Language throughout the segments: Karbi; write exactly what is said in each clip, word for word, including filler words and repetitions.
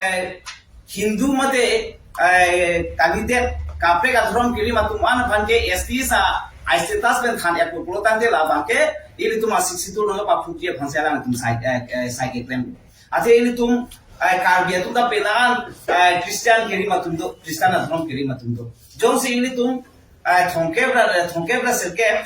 eh, Hindu mate, eh, kalidet kaprek adhorom kerim atum an aphan ke S T sa status pen than-etpo pulo tangte labang ke ilitum a sixty-two along paphutji aphan si alangtum sai, eh, eh, sai keklem. Athe ilitum, eh, Karbi atum ta penang, eh, Christian kerim atum do, Christian adhorom kerim atum do. Jongsi ilitum, eh, thomkep ra, eh, thomkep ra sirkep,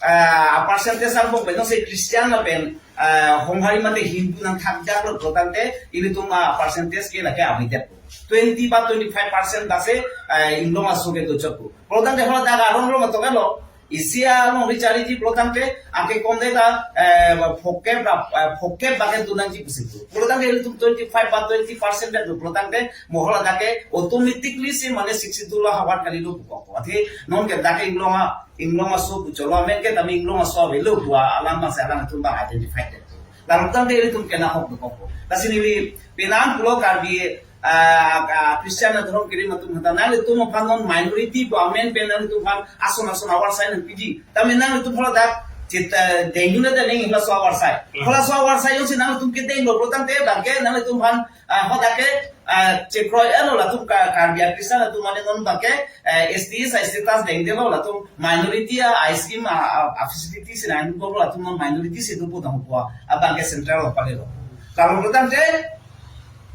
eh, a percentage angbong pen jongsi Christian lapen, eh, Honghari mate Hindu nangthakjaklo pulo tangte ilitum a percentage ke lake abidet. Twenty ba twenty-five percent ta si, eh, inglong aso ke dochotpo. Pulo tangte hala dak aron ro matok alo. Isi along richari ji pulo tangte, ake kom de ta, eh, phokep ra, eh, phokep bak ke dunangji pusi pu. Pulo tangte ilitum twenty-five ba twenty percent dak pulo tangte, mo hala dak ke automatically si mane sixty-two lo havar kalilo pu kok. Athe non ke dak ke inglong a, inglong aso pu cholo amen ke tame inglong aso avelo pu alam bang si alangtum bang identify det. Lalu tangte ilitum kenahok dokok. Lasi neli penang pulo Karbi, ah, ah, Christian adhorom kerim atum hata nanglitum aphan non minority pu amen pen nanglitum aphan ason ason ahavar sai nangpiji. Tame nanglitum hala dak chit, eh, dengdun ta neng halaso ahavar sai. Hmm. Halaso ahavar sai jongsi nanglitum kedenglo pulo tangte bang ke nanglitum aphan, ah, hadak ke, ah, chekroi alo latum Ka-, Karbi a Christian atum mane non bang ke, eh, S T sa status dengdelo latum minority a, a scheme a, a, a facility si nangdunlo latum non minority si dopo tangpo abang ke central lo palelo. Lalu pulo tangte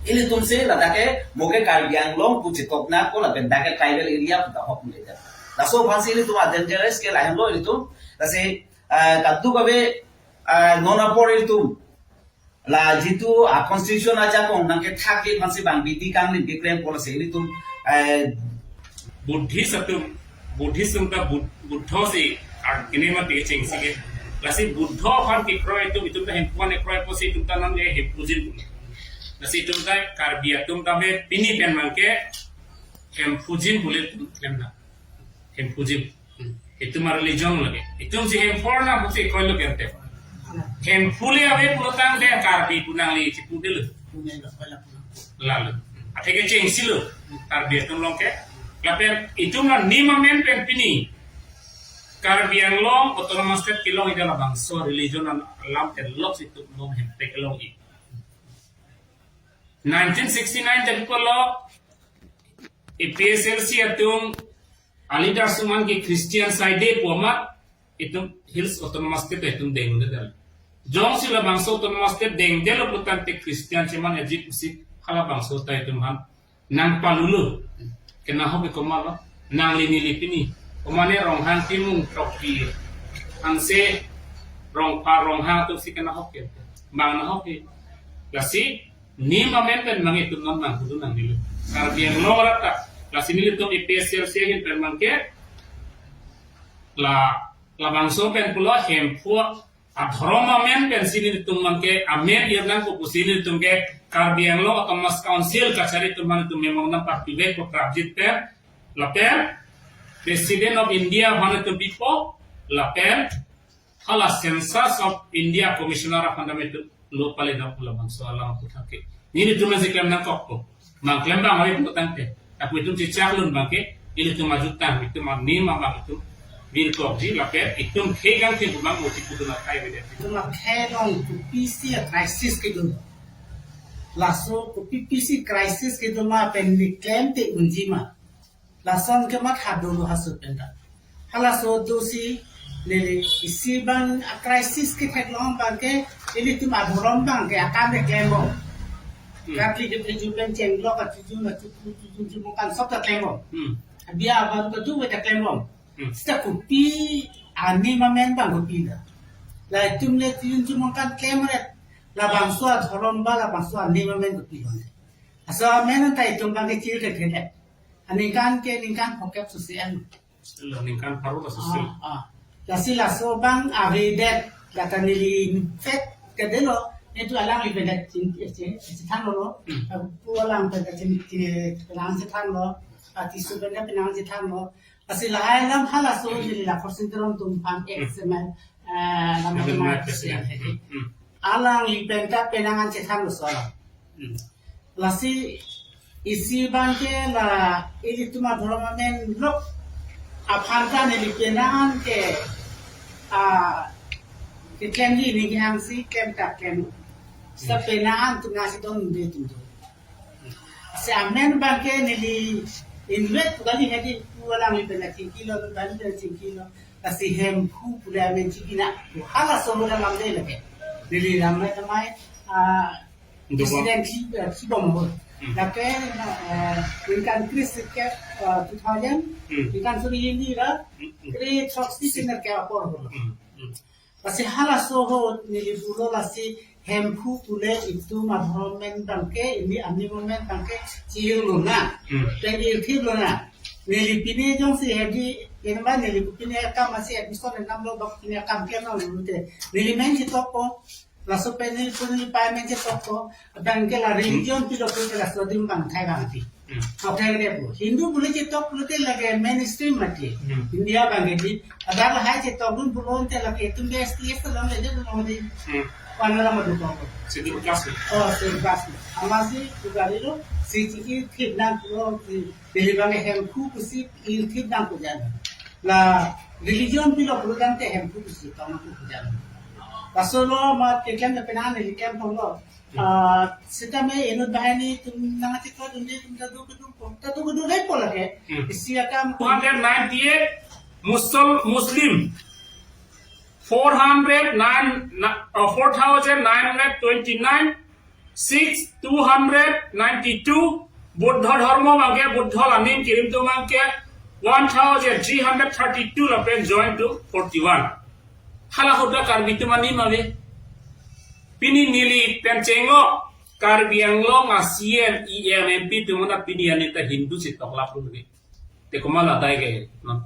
ilitum si ladak ke mo ke Karbi Anglong pu chetok nangpo lapen dak ke tribal area pu ta hok mele. Laso aphan si ilitum a dangerous ke lahenlo ilitum. Lasi, eh, kadokave, eh, non apor ilitum la jitu a constitution ajakong nangkethakji aphan si bang bidi kanglim keklem pulo si ilitum, eh, Buddhist atum, Buddhist atum ta Bud-, Buddho si ar kene mati kechengsi ke. Lasi Buddho aphan kekroi atum, itum ta Hemphu aphan kroi pusi itum ta non ke Hemphujin. Lasi itum ta Karbi atum ta me pini pen mang ke Hemphujin pule itum klem na. Hemphujin. Hmm. Itum a religion lake. Itum si Hemphu nang pusi kroilo ke ante. Hemphu le ave pulo tangte Karbi pu nangli chipudelo. Lalu. Athe kechengsilo. Karbi atum along ke. Lapen itum la nim amen pen pini Karbi Anglong Autonomous State kelongji labangso religion an alam pen lok si itum non hempek kelongji. Nineteen sixty-nine jagi pulo A P H L C atum a leader suman ke Christian side pu amat itum Hills Autonomous State itum dengdun dal. Jongsi labangso Autonomous State dengdelo pulo tangte Christian cheman ajik usik halabangso ta itum aphan nangpalulo. Kenahok ke komatlo? Nangli neli pini. Komane Ronghang Timung Tokbi. Anse Rongpha Ronghang atum si kenahok ke. Bang nahok ke. Lasi nim amen pen mang itum non nangpulo nangnelo. Karbi Anglong rat ta. Lasi nelitum A P H L C ahin pen mang ke la, labangso pen pulo Hemphu adhorom amen pen si nelitum mang ke amen ir nangkok pusi nelitum ke Karbi Anglong Autonomous Council kachari atum aphan itum memorandum papivet ko prapjit pen lapen President of India aphan itum pipo lapen hala Census of India Commissioner aphan dam itum lo pale na pula bangso alam aputhak ke. Nelitum si klem nangkokpo. Mang klem bang oi pu tangte. Apu itum chechak lun bang ke, ilitum ajutang, itum anim abang itum virkokji lapen itum thegang thim bang uti pudun akai bede. Itum akhei along kopisi a crisis kedun. Laso kopisi crisis kedun ma pen neli klem te unji ma. Lason ke mat hadolo hasu penta. Halaso dosi neli isi bang a crisis ketheklong bang ke ilitum adhorom bang ke akam ke klembom. Hmm. Karbi kethuju pen chenglok kethuju na chuku chuku chuku kan sob ta klembom. Hmm. Biya abang ta du ta klembom. Hmm. Seta kopi anim amen bang kopi da. Latum le tiyun chuku kan klem re. Labangso adhorom ba labangso anim amen kopi bang. Laso amen ta itum bang ke chil ke kene. Aningkan ke ningkan phokep susi en. Lo ningkan pharo ta susi. Ah, ah. Lasi laso bang avedet lata neli fet kedelo, netu alangli penang chin, chin, chin thanlo lo. Hmm. Pu alang penang chin, chin, penang chin thanlo. Atisu penang penang chin thanlo. Lasi lahai alam halaso neli la Khorsing Teron atum aphan Hmm. X M L, eh, lam X M L teman president. Hmm. Alangli penta penang an chin thanlo so alam. Hmm. Lasi isi bang ke la ilitum adhorom amen lok aphan ta neli penang ke, ah, keklemji neli hangsi klem ta klem. Sa Hmm. penang an tum nasi don de tum do. Amen abangke neli invet kali hedi pu alanglipen chingkilo, bali pen chingkilo. Lasi Hemphu pu le amen chingki na. Halaso pu alam de lake. Neli lamai lamai, ah, Dukung. President si, eh, si bom bom. Hmm. Lake, eh, ningkan kre-isi ke, eh, two thousand, Hmm. ningkan suri hini ra, Hmm. kre-throksi siner ke apor bom. Hmm. Hmm. Lasi halaso ahut neli pulo lasi Hemphu pu le itum adhorom amen abangke, ili anim amen abangke chirlo na. Hmm. Pen ilthip lo na. Neli pine jongsi hedi, enba neli pine akam asi admission enam lo bak pine akam ke no lute. Neli amen chitokpo, laso pen neli pun neli pai amen chitokpo, abangke la religion pilo pun ke laso adim abang thai abang pi. Hmm. Hotel ke pu. Hindu pu le chitok pulote lake mainstream mati. Hmm. India abangke di. Agar lahai chitokdun pulote lake itum S T S alam le dun lo di. Hmm. Wana alam adu ko. Schedule caste. Oh, schedule caste. Amatsi tu gari lo, si chingki thip nang pulo, si Delhi abangke Hemphu pusi ilthip nang pujan. La religion pilo pulo tangte Hemphu pusi tong nang pujan. Laso lo ma keklem na penan neli klem tong lo. Ah, sitame inut banghini itum nangchiklo dunde itum ta duk duk po. Ta duk duk le po lake. Hmm. Isi akam. Two hundred ninety-eight Muslim, Muslim. Four hundred nine, na-, uh, four thousand nine hundred twenty-nine, Sikhs two hundred ninety-two, Buddha dhormo abangke, Buddha anim kerim atum abangke one thousand three hundred thirty-two lapen Jain atum forty-one. Hala ahut ta Karbi atum anim ave. Pini neli pen chengok Karbi Anglong a C E M, E M, M P atum aphan pini arni ta Hindu si toklap ave. Te komat adai ke non.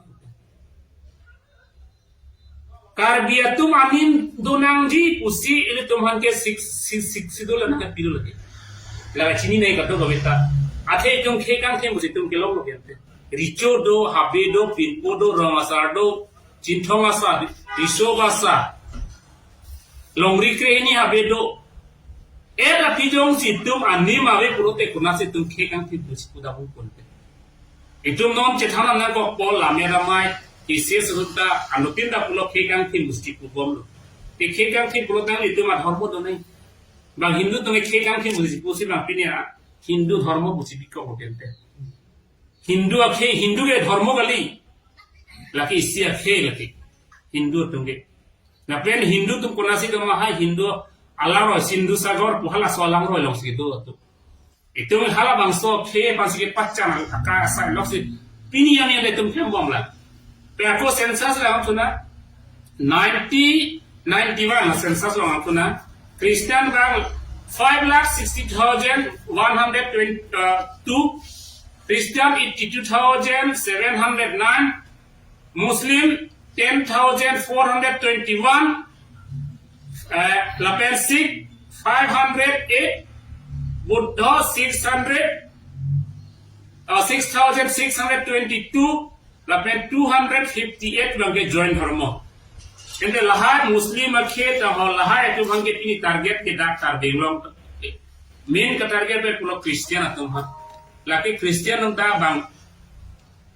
Karbi atum anim do nangji pusi ilitum aphan ke six, six, six schedule nangpilo lake. La chininei kadokave ta. Athe itum khei kangthim pusi itum kelonglo ke ante. Recho do, Habe do, Pinpo do, Rong Asar do, Chinthong Asar, Riso Basa, Longri Krehini Habe do. Era pi jongsi itum anim ave pulote konatsi itum khei kangthim pusi pudam hu ponte. Itum non chethan nangkokpo, lamai lamai, K C S ahut ta, anuttin ta pulo khei kangthim pusi pu bomlo. Te khei kangthim pulo tang itum adhormo do nai. Bang Hindu atum khei kangthim pusi pusi bang pini a Hindu dhormo pusi bikok lo ke ante. Hindu akhei, Hindu ke dhormo kali. Lake isi akhei lake. Hindu atum ke. Lapen Hindu atum konatsi do ma hai Hindu alangroi Sindhu Sagar pu halaso alangroi alongsi do atum. Itum halabangso akhei aphansi kepachan aka asai loksi pini arni itum klem bomlo. Pe ako census lang tuna nineteen ninety-one census lang tuna Christian abang five lakh sixty thousand one hundred twenty-two, Christian eighty-two thousand seven hundred nine, Muslim ten thousand four hundred twenty-one, eh, lapen Sikh five hundred eight, Buddha six hundred, uh, six thousand six hundred twenty-two, lapen two hundred fifty-eight abangke Jain dhormo. Ante lahai Muslim akhei ta ho lahai atum abangke pini target ke dak Karbi Anglong. Main ke target ke pulo Christian atum ha. Lake Christian atum ta bang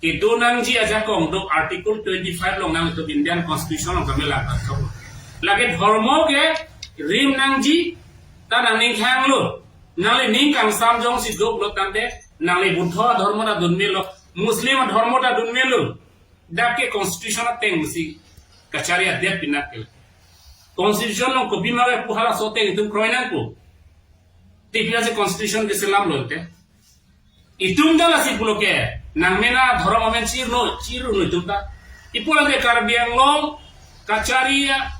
kedo nangji ajakong do Article twenty-five along nang do Indian Constitution along kami langkap. Lake dhormo ke rim nangji ta nangning khanglo. Nangli ning kangsam jongsi duk lo tangte nangli Buddha dhormo ta dun melo, Muslim dhormo ta dun melo. Dak ke Constitution ateng si kachari adet pinak ke. Constitution along kopima ke pu halaso ateng itum kroi nangpo. Te pila si Constitution ke selam lo te. Itum ta lasi pulo ke, nang mena dhormo amen chirno, chirno itum ta. Ipo lake Karbi Anglong, kachari ya,